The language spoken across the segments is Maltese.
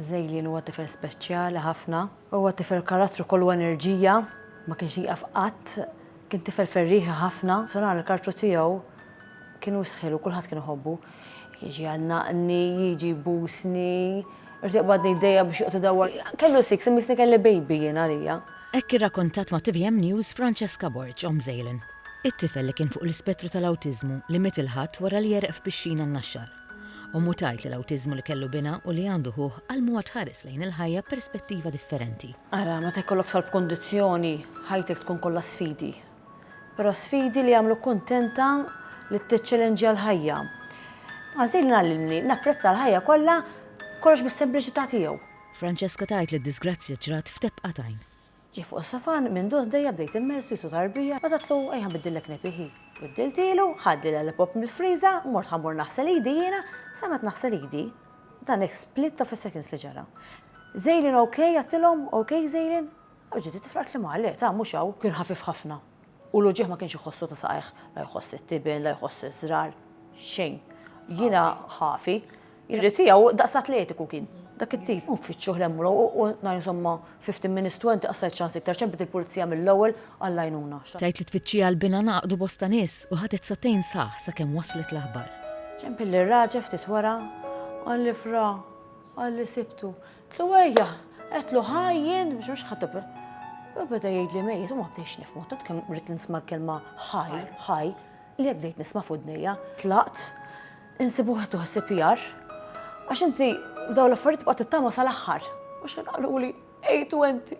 Zejlin huwa tifel speċjali ħafna. Huwa tifel karattru kollu enerġija, ma kienx jieqaf qatt, kien tifel ferrieħi ħafna. So nara l-karattru tiegħu kien wisq ħelu, kulħadd kien iħobbu. Jiġi jgħannaqni, jiġi jbusni, irid jaqbadni jdejja biex joqgħod idawwar. Kellu six imma jisni kelli baby jien għalija. Hekk irrakontat ma' tvm News Francesca Borg, omm Zejlin. It-tifel li kien fuq l-ispettru tal-awtiżmu li miet il-Ħadd wara li għereq f'pixxina n-Naxxar. Ommu tgħid li l-awtiżmu li kellu binha u li għandu ħuh għallmuha tħares lejn il-ħajja b'perspettiva differenti. Ara, meta jkollok tfal b'kundizzjoni, ħajtek tkun kollha sfidi. Però sfidi li jagħmluk kuntenta li tiċċelenġja l-ħajja. Għażil ngħallimni napprezza l-ħajja kollha kollox bis-sempliċità tiegħu. Francesca tgħid li d-diżgrazzja ġrat f'tebqa t'għajn. Ġie fuq is-sofan, minn duh ħdejja bdejt immersu qisu tarbija, meta għedtlu ejja nbiddillek nepi ħi. Biddiltilu, ħadli l-lollipop mill-friża, mort ħa mmur naħsel idi jiena, sa meta naħsel idi, dan hekk split of a seconds li ġara. Zejlin ok, għedtilhom, ok Zejlin? U ġiet it-tifla qaltli ma le, ta' mhux hawn, kien ħafif ħafna. U l-uġigħ ma kienx iħossu ta' saqajh, la jħoss it-tiben, la jħoss iż-żrar, xejn. Jiena ħafi, Li tiegħu daqs atletiku kien. Dak it-tip. U nfittxuh 'l hemm u 'l hawn u nhar insomma 15 minutes to 20 qassajt ċans iktar ċempet il-pulizija mill-ewwel għall-għajnuna. Tgħid li tfittxija għal binha ngħaqdu bosta nies u ħadet sagħtejn sħaħ sakemm waslet l-aħbar. Ċempilli r-raġel ftit wara, qalli fra, qalli sibtu. Għedtlu ejja, għedtlu ħaj jien biex mhux ħadd U beda jgħidli mejjet u ma bdejx nifhmu, tant kemm ridt nisma' l-kelma ħaj, ħaj, li hekk bdejt nisma' f'udnejja. Tlaqt, insibuh tuh CPR, għax inti f'dawn l-affarijiet tibqa' tittama sal-aħħar. U xejn qaluli, ejtu enti,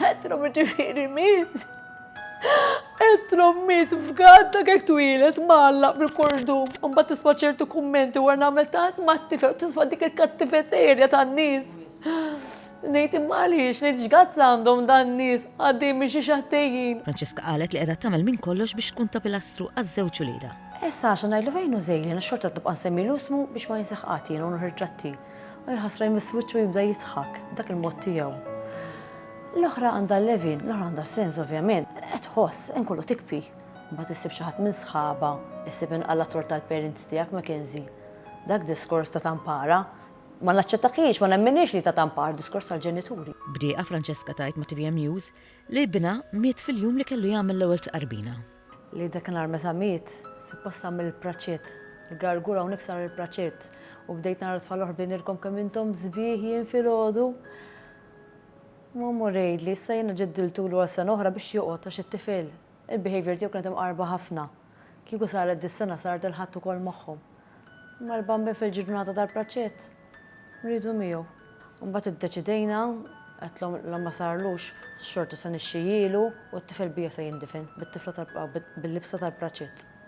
għedtilhom ġifieri miet. Għedtilhom miet f'għadda kek twieled mgħallaq bil-kordum. U mbagħad tisma' ċertu kummenti wara nagħmel tant mat-tifel, tisma' dik il-kattiveterja tan-nies. Ngħid imma għaliex, ngħid x'gazz għandhom dan nies għaddejjin minn xiex għaddejjin. Francesca qalet li qiegħda tagħmel minn kollox biex tkun ta' pilastru għaż-żewġ uliedha. Issa għax ngħidlu fejn hu Zejlin għax xorta nibqa' nsemmilu ismu biex ma jinsih qatt jien u nieħu ritratti. U jħassra jmiss wiċċu u jibda jidħak b'dak il-mod tiegħu. L-oħra għandha 11, l-oħra għandha sens ovvjament. Qed tħoss, inkollu tikpi. Mbagħad issib xi ħadd minn sħabha, issib inqalla' tort tal-parents tiegħek Mackenzie. Dak diskors ta' tampara. Ma naċċettakiex, ma nemminhiex li ta' tampar, diskors tal-ġenituri. B'dieqa Francesca tgħid ma' tvm News li binha miet fil-jum li kellu jagħmel l-ewwel tqarbina. Li dakinhar meta miet, suppost għamel il-praċett. Il-gargur hawnhekk sar il-praċett. U bdejt nara tfal oħra bdejnilkom kemm intom sbieħ jien filgħodu. Mummu rejdli, issa jiena ġeddiltulu għal sena oħra biex joqgħod għax it-tifel, il-behaviour tiegħu kienet imqarba ħafna. Kieku saret dis-sena saret il-Ħadd ukoll magħhom. Imma l-Bambin fil-ġurnata tal-praċett riedu miegħu. U mbagħad iddeċidejna, għedtlhom la ma sarlux, xorta se nixxijielu u t-tifel bija se jindifen bit-tifla bil-libsa tal-praċett.